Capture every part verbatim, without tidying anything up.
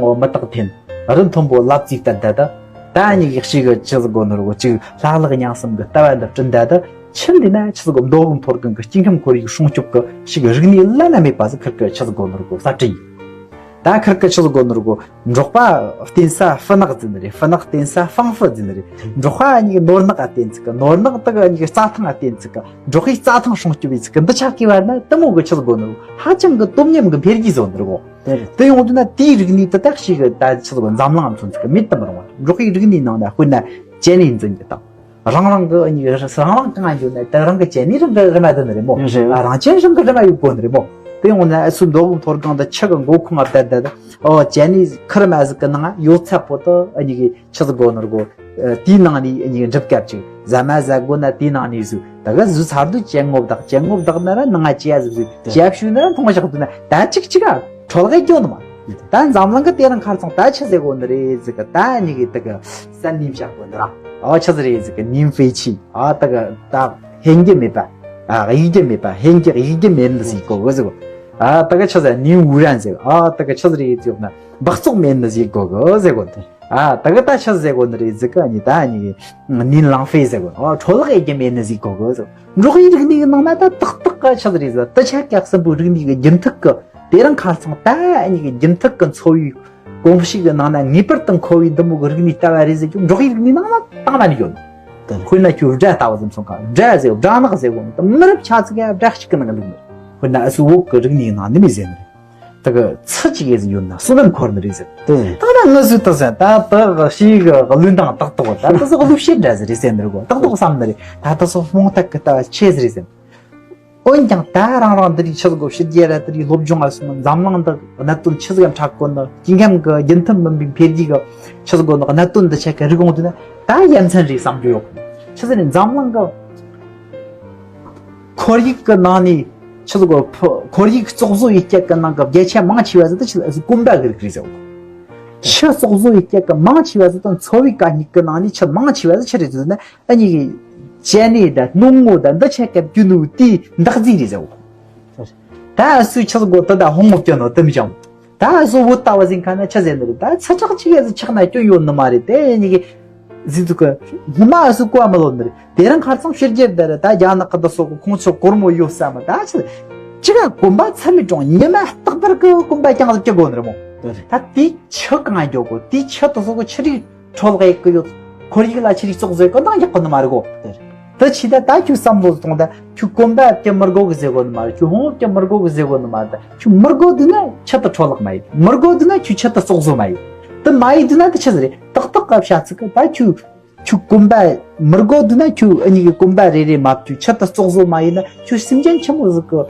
འོ་མི་རྟག་འཐེན། རི་མཐོན་པོ་ལབ་ཙིག་བཏབ་ད་ད། ད་ཉི་གི་ཞིག་གི་ཆི་ཟིག་གོ་ནོར་གོ་ཅིག་ལྷ་ལག་ཉང་གསུམ་གི་ལྟ་བ་འདི་བསྐྲུན་ད་ད། ཆི་འདི་ན་ཆི་ཟིག་གོ་མདོ་དབུས་མཐོ་སྒང་གི་སྐྱེ་ཁམས་ཁོར་ཡུག་སྲུང་སྐྱོབ་གི་ཞིག་གི་རིག་གནས་བླ་ན་མེད་པ་ཟིག་ཁིར་གི་ཆི་ཟིག་གོ་ནོར་གོ་གསར་སྐྲུན་ཡིན། ད་ཁིར་གི་ཆི་ཟིག་གོ་ནོར་གོ་འབྲོག་པ་བསྟེན་ས་ཧྥི་ནག་ཟིན་རེད། ཧྥི་ནག་བསྟེན་ས་ཧྥང་ཧྥི་ཟིན་རེད། འབྲོག་པ་ཉི་གི་ནོར་ནག་ག་བསྟེན་ཚིག་གི། ནོར་ནག་དག་ཉི་གི་རྩྭ་ཐང་ག་བསྟེན་ཚིག་གི། འབྲོག་པའི་རྩྭ་ཐང་སྲུང་སྐྱོབ་ཡིན་ཚིག་གི། འདི་ཆ་གི་བར་ན་དུ་མོ་གི་ཆི་ཟིག་གོ་ནོར་གོ་ཧ་ཅང་གི་དོ་མཉམ་གི་འཕེལ་རྒྱས་བཟོ་ནོར་གོ། དེ་ཡོང་དུས་ན་དེའི་རིག་གནས་དེ་དག་ཞིག་གི་ད་ཆི་ཟིག་འཛམ་གླིང་མཚོན་ཚིག་གི་མེད་དུ་མི་རུང་བ། འབྲོག་པའི་རིག་གནས་ནང་ན་དཔེར་ན་ཅན་ནེ་འཛིན་གྱི་དང་། རང་རང་གི་ཨ་ནི་རང་རང་གང་ཡོད་ན་ད་རང་གི་ཅན་ནེ་རང་གི་རི་མ་དུ་ནི་རེད་མོ། རེད། ཨ་རང་ཅན་རང་གི་རི་མ་ཡོད་གོ་ནི་རེད་མོ། དེ་ཡོང་ན་ཨ་སུ་མདོ་དབུས་མཐོ་སྒང་དུ་ཆི་གི་མགོ་ཁུངས་ཨ་བསྡད་བསྡད་ཨོ་ཅན་ནེ་ཁི་རི་མ་ཟིག་གི་ནང་ཡོད་ཚད་པོ་དུ་ཨ་ནི་གི་ཆི་ཟིག་གོ་ནོར་གོ། ཨ་དེའི་ནང་ནས་ཨ་ནི་གི་འགྲུབ་སྐབས་ཅིག་ཟ་མ་ཟ་དགོ་ན་དེའི་ནང་ནས་ཟོས། ད་ག་ཟོས་ཚར་དུས་ཅན་ངོ་བདག་ཅན་ངོ་བདག་ན་ར་ནང་ང་ཅི་ཡ་ཟིག་ཟོས། ཅི་ཡ་བཤུས་ན་ར་མཐོང་བཞག་དུས་ན་ད་ཅིག་ཅིག་ཨ་འཕྲོ་བརླག་གི་འགྱོ་ནི་མ། ད་འཛམ་གླིང་གི་དེ་རིང་ཁ་རྩང་ད་ཆི་ཟེར་གོ་ནི་རེད་ཟིག་གི། ད་ཉི་གི་དེ་གི་བསམ་ནི་བཞག་གོ་ནི་ར། ཨ་ཆི་ཟིག་རེད་ཟིག་གི་ནིམ་ཧྥེ་ཆི། ཨ་དེ་གི་ད་ཧེན་གྱི་མེད་པ། ཨ་གཡུག་རྒྱུ་མེད་པ། ཧེན་གྱི་གཡུག་རྒྱུ་མེད་ནི་ཟིག་གོ་གི་ཟིག་གོ། ཨ་དེ་གི་ཆི་ཟེར་ནིམ་ཝུ་རན་ཟེར། ཨ་དེ་གི་ཆི་ཟིག་རེད་ཟིག་ན་སྦགས་བཙོག་མེད་ནི་ཟིག་གོ་གི་ཟེར་གོ་ནི། ཨ་དེ་གི་ད་ཆི་ཟེར་གོ་ནི་རེད་ཟིག་གི་ཉི་ད་ཉི་གི་ནིམ་ལང་ཧྥེ་ཟེར་གོ་ནི། ཨ་འཕྲོ་བརླག་ཡེད་རྒྱུ་མེད་ནི་ཟིག་གོ་གི་ཟིག། འབྲོག་པའི་རིག་གནས་ཀྱི་ནང་ན་ད་ཏག་ཏག་གི་ཆི་ཟིག་རེད་ཟིག། དེ་ཆ་ག་གསུམ་པོའི་རིག་གནས་ཀྱི་རྒྱུན་མཐུད་གི། དེ་རིང་ཁ་རྩང་ད་ཨ་ནི་གི་རྒྱུན་མཐུད་ཀྱི་འཚོ་བའི་གོམས་གཤིས་ཀྱི་ནང་ན་ངེས་པར་དུ་མཁོ་བའི་འདི་མོ་གི་རིག་གནས་ལྟ་བ་རེད་ཟེར་རྒྱུ་འབྲོག་པའི་རིག་གནས་ནང་ན་དང་མ་ནི་ཡོད། དཔེར་ན་ཁྱོད་སྦྲ་ལྟ་བུ་ཟིག་མཚོན་ག། སྦྲ་ཟེར་སྦྲ་ནག་ཟེར་གོ་ནི་དེ་མི་རབས་ཆ་ཙིག་ག་སྦྲ་གཅིག་གི་ནང་གི་འདུག་ནི། དཔེར་ན་ཨ་སུ་བོད་ཀྱི་རིག་གནས་ནང་འདི་མོ་ཟེར་ནི་རེད། དེ་གི་ཚི་གཅིག་ཡེ་ཟིག་ཡོད་ན་བསོད་ནམས་འཁོར་ནི་རེད་ཟེར། དེ་ད་ན་ངུ་ཟོས་དེ་ཟེར་ད་དེ་གི་ཤི་གི་ལུས་འདང་ཏག་ཏག་ད་དེ་ཟོག་གླུ་བཤད་འདྲ་ཟིག་རེད་ཟེར་ནི་རེད་གོ། ཏག་ཏག་བསམ་ནི་རེད། ད་དེ་ཟོག་རྨོངས་དད་ཀྱི་ལྟ་བ་ཆེ་ཟིག་རེད་ཟེར། འོན་ཀྱང་ད་རང་རང་འདི་རིགས་ཆི་ཟིག་གོ་ཕྱི་རྒྱལ་ར་དེ་རིགས་སློབ་སྦྱོང་ང་སོང་ན་འཛམ་གླིང་འདི་གནད་དོན་ཆི་ཟིག་ཡང་འཕྲད་གོ་ནི། སྐྱེ་ཁམས་ཀྱི་རྒྱུན་མཐུད་མིན་པའི་འཕེལ་རྒྱས་ཀྱི་ཆི་ཟིག་གོ་ནི་གནད་དོན་འདི་ཆེ་གི་རིག་འོང་དུས་ན་ད་ཡ་མཚན་རེད་བསམ་རྒྱུ་ཡོད། ཆི་ཟིག་ནི་འཛམ་གླིང་གི་ཁོར་ཡུག་གི་ནང་ནས་ཆི་ཟིག་གོ་ཁོར་ཡུག་བཙོག་བཟོ་ཡི་སྐྱེད་ཀྱི་ནང་གི་བརྒྱ་ཆ་མང་ཆེ་བ་ཟིག་ད་ཆི་ཟིག་གོམ་པ་གི་རིགས་རེད་ཟེར། ཆུ་བཙོག་བཟོ་ཡི་སྐྱེད་ཀྱི་མང་ཆེ་བ་ཟིག་ད་འཚོ་བའི་གད་སྙིགས་ཀྱི་ནང་ནས་ཆི་མང་ཆེ་བ་ཟིག་ཆི་རེད་ཟེར་ན། ཨ་ནི་ཅན་ནེ་ད་སྣུམ་ངོ་ད་འདི་ཆ་སྐབས་རྒྱུ་ནོ་དེའི་འདག་རྫས་རེད་ཟེར། ད་སུ་ཆི་ཟིག་གོ་ད་ད་ཧོང་ངོ་བཀྱོན་ནོ་དེ་མི་ཅང་། ད་སུ་བོད་ལྟ་བུ་ཟིན་ཁ་ན་ཆི་ཟེར་ནི་རེད། ད་ཚ་ཁྲག་ཅིག་ཡ་ཟིག་ཆགས་ན་སྐྱོན་ཡོད་ནི་མ་རེད། དེ་ཨ་ནི་གི་ཟིག་ཐུག་གི་སྔོན་མ་སུ་གོ་བ་མི་ལོན་ནི་རེད། དེ་རིང་ཁ་རྩང་ཕྱི་རྒྱལ་ད་རེད། ད་རྒྱ་ནག་གི་ད་སོག་གི་ཁོང་ཚོ་སྒོར་མོ་ཡོད་ས་མ་ད་ཆི་ཅི་ག་གོམ་པ་ཚ་མི་གྲོང་ཉི་མ་རྟག་པར་གི་གོམ་པ་རྐྱང་ཟིག་སྐྱི་དགོ་ནི་རེད་མོ། ད་དེ་ཆི་གང་འགྱོ་གོ། དེ་ཆི་ད་སོག་གི་ཆི་རིགས་འཕྲོ་བརླག་གི་ཡོད། ཁོར་ཡུག་ལ་ཆི་རིགས་བཙོག་བཟོ་གི་འདང་རྒྱག་གི་ནི་མ་རེད་གོ། དེ་ཆི་ད་ད་ཁྱོད་བསམ་བློ་གཏོང་ད་ཁྱོད་གོམ་པ་བཀྱི་མི་དགོ་གི་ཟེར་གོ་ནི་མ་རེད། ཁྱོད་ཧོང་བཀྱི་མི་དགོ་གི་ཟེར་གོ་ནི་མ་རེད། ད་ཁྱོད་མི་དགོ་དུས་ན་ཆི་ད་འཕྲོ་བརླག་མ་ཡིན། མི་དགོ་དུས་ན་ཁྱོད་ཆི་ད་བཙོག་བཟོ་མ་ཡིན། དེ་མ་ཡིན་དུས་ན་དེ་ཆི་ཟིག་རེད། ཏག་ཏག་ག་བྱ་ཚིག་གི་ད་ཁྱོད་ཁྱོད་གོམ་པ་མི་དགོ་དུས་ན་ཁྱོད་ཨ་ནི་གི་གོམ་པ་རེ་རེ་མ་བཀྱུ་ཆི་ད་བཙོག་བཟོ་མ་ཡིན་ན་ཁྱོད་སེམས་ཅན་ཆི་མོ་ཟིག་གི་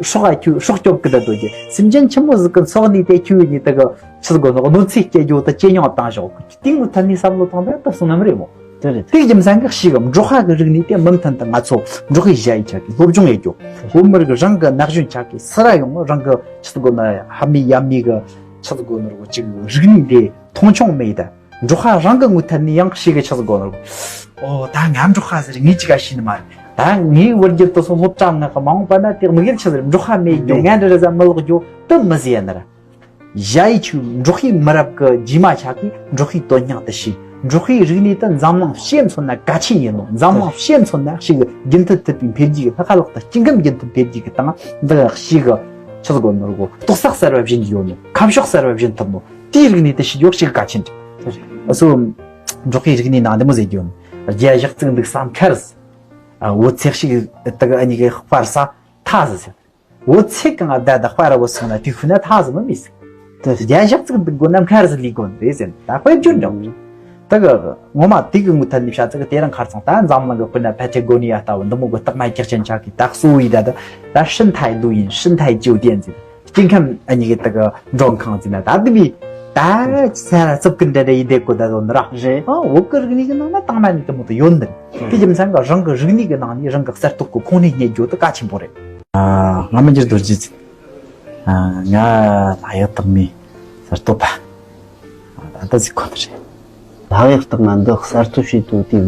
སྲོག་ཨ་ཁྱོད་སྲོག་སྐྱོབ་གི་ད་འདོད་ཀྱི། སེམས་ཅན་ཆི་མོ་ཟིག་གི་འཚོ་གནས་དེ་ཁྱོད་ཨ་ནི་ད་གི་ཆི་ཟིག་གོ་ནོ་གནོད་འཚེ་སྐྱེལ་རྒྱུ་ད་ཇེ་ཉུང་བཏང་ཞོག་གི། དེ་ངོ་ཐད་ནས་བསམ་བློ་བཏང་ད་ད་བསོད་ནམས་རེད་མོ། དེ་རེད། དེ་རྒྱུ་མཚན་གྱི་ཞིག་གམ་འབྲོག་པ་གི་རིག་གནས་དེ་མུ་མཐུད་དུ་ང་ཚོ་འབྲོག་པའི་ཞ་ཡི་ཆ་གི་སློབ་སྦྱོང་ཡེད་རྒྱུ། བོད་མི་རིགས་རང་གི་ན་གཞོན་ཆ་གི་སུ་ར་ཡོང་རང་གི་ཆི་ཟིག་གོ་ན་ཧ་མི་ཡ་མི་གི་ཆི་ཟིག་གོ་ན་རོ་ཅིག་རིག་གནས་དེ་མཐོང་ཆུང་མེད་ད། འབྲོག་པ་རང་གི་ངོ་ཐད་ནས་ཡང་ཞིག་གི་ཆི་ཟིག་གོ་ན་རོ། ཨོ་ད་ང་འབྲོག་པ་ཟེར་ངས་ཅི་ག་ཤེས་ནི་མ་རེད། ད་ངའི་བུ་རྒྱུད་དུ་སོང་སློབ་གྲྭ་ནང་གི་མ་འོངས་པ་ན་དེ་དམིགས་ཡུལ་ཆི་ཟིག་རེད། འབྲོག་པ་མེད་རྒྱུ་ང་འདྲ་རེ་ཟ་མི་ལོག་རྒྱུ་དེ་མི་ཟེར་ཡ་ནི་ར། ཞ་ཡི་ཆུ་འབྲོག་པའི་མི་རབས་ཀྱི་རྗེས་མ་ཆ་གིས་འབྲོག་པའི་དོན་སྙིང་དེ་ཤེས། འབྲོག་པའི་རིག་གནས་དེ་འཛམ་གླིང་ཕྱི་མཚོན་ན་གལ་ཆེན་ཡིན་ནོ། འཛམ་གླིང་ཕྱི་མཚོན་ན་ཞིག་རྒྱུན་མཐུད་ཐུབ་པའི་འཕེལ་རྒྱས་ཀྱི་ལྷག་ལྷག་ཏུ་སྐྱེ་ཁམས་རྒྱུན་མཐུད་འཕེལ་རྒྱས་ཀྱི་སྟེང་འདི་ཞིག་ཆི་ཟིག་གོ་ནོར་གོ་རྟོག་ས་གསར་བ་བྱིན་གྱི་ཡོད་ནོ། ཁ་ཕྱོགས་གསར་བ་བྱིན་ཐུབ་ནོ། དེའི་རིག་གནས་དེ་ཤེས་རྒྱུ་ཞིག་གལ་ཆེན་རེད། ཨ་སོ་འབྲོག་པའི་རིག་གནས་ནང་འདི་མོ་ཟེར་རྒྱུ་ཡོད་ནོ། རྒྱ་ཞག་བཙུགས་འདུག་བསམ་ཁར་ཟི། ཨ་འོ་ཚེགས་ཤིག་དག་ཨ་ནི་གི་དཔར་ས་ཐ་ཟི་ཟེར། འོ་ཚེ་གང་བདག་བདག་པ་ར་བོ་སོང་ན་དུས་ཤུ་ན་ཐ་ཟི་མི་མི་སི། དེ་རྒྱ་ཞག་ཙིག་འདུག་དགོ་ནམ་ཁར་ཟི་ལི་དགོ་རེད་ཟེར། ད་དཔེ་བརྗོད་འདྲ་བོ་རེད། ད་གི་ངོ་མ་དེ་གི་ངུ་ཐད་ནི་བྱ་ཙིག་དེ་རང་ཁར་ཚང་ད་འཛམ་གླིང་གི་དཔེར་ན་ཕ་ཐེ་གོ་ནི་ཡ་ལྟ་བུ་འདི་མོ་གི་རྟགས་མ་རྒྱག་ཅན་ཆ་གི་ད་གསོ་བའི་ད་ད་ད་ཧྲིན་ཐའི་ལུ་ཡིན་ཧྲིན་ཐའི་ཅིའུ་ཏེན་ཟེར། སྐྱེ་ཁམས་ཨ་ནི་གི་ད་གི་མགྲོན་ཁང་ཟེར་ན་ད་དུ་བི་ད་ས་ར་རྩུབ་ཀི་འདྲ་འདྲ་ཡིན་དེ་གོ་ད་དོ་ནི་ར་རེད། ཨ་བོད་གི་རིག་གནས་གི་ནང་ན་དང་མ་ནི་དེ་མོ་དུ་ཡོད་འདི་རེད། དེ་རྒྱུ་མཚན་གི་རང་གི་རིག་གནས་གི་ནང་ནས་རང་གི་གསར་གཏོད་གི་ཁོང་ནས་རྙེད་རྒྱུ་དེ་གལ་ཆེན་པོ་རེད། ཨ་ང་མི་འགྱུར་རྡོ་རྗེ་ཟེར། ཨ་ང་ལྷ་ཡག་རྟགས་མའི་གསར་གཏོད་པ། ཨ་ད་ཟིག་ཁོ་ན་རེད། ལྷ་ཡག་རྟགས་མ་འདི་གསར་གཏོད་བྱེད་དུ་དེ་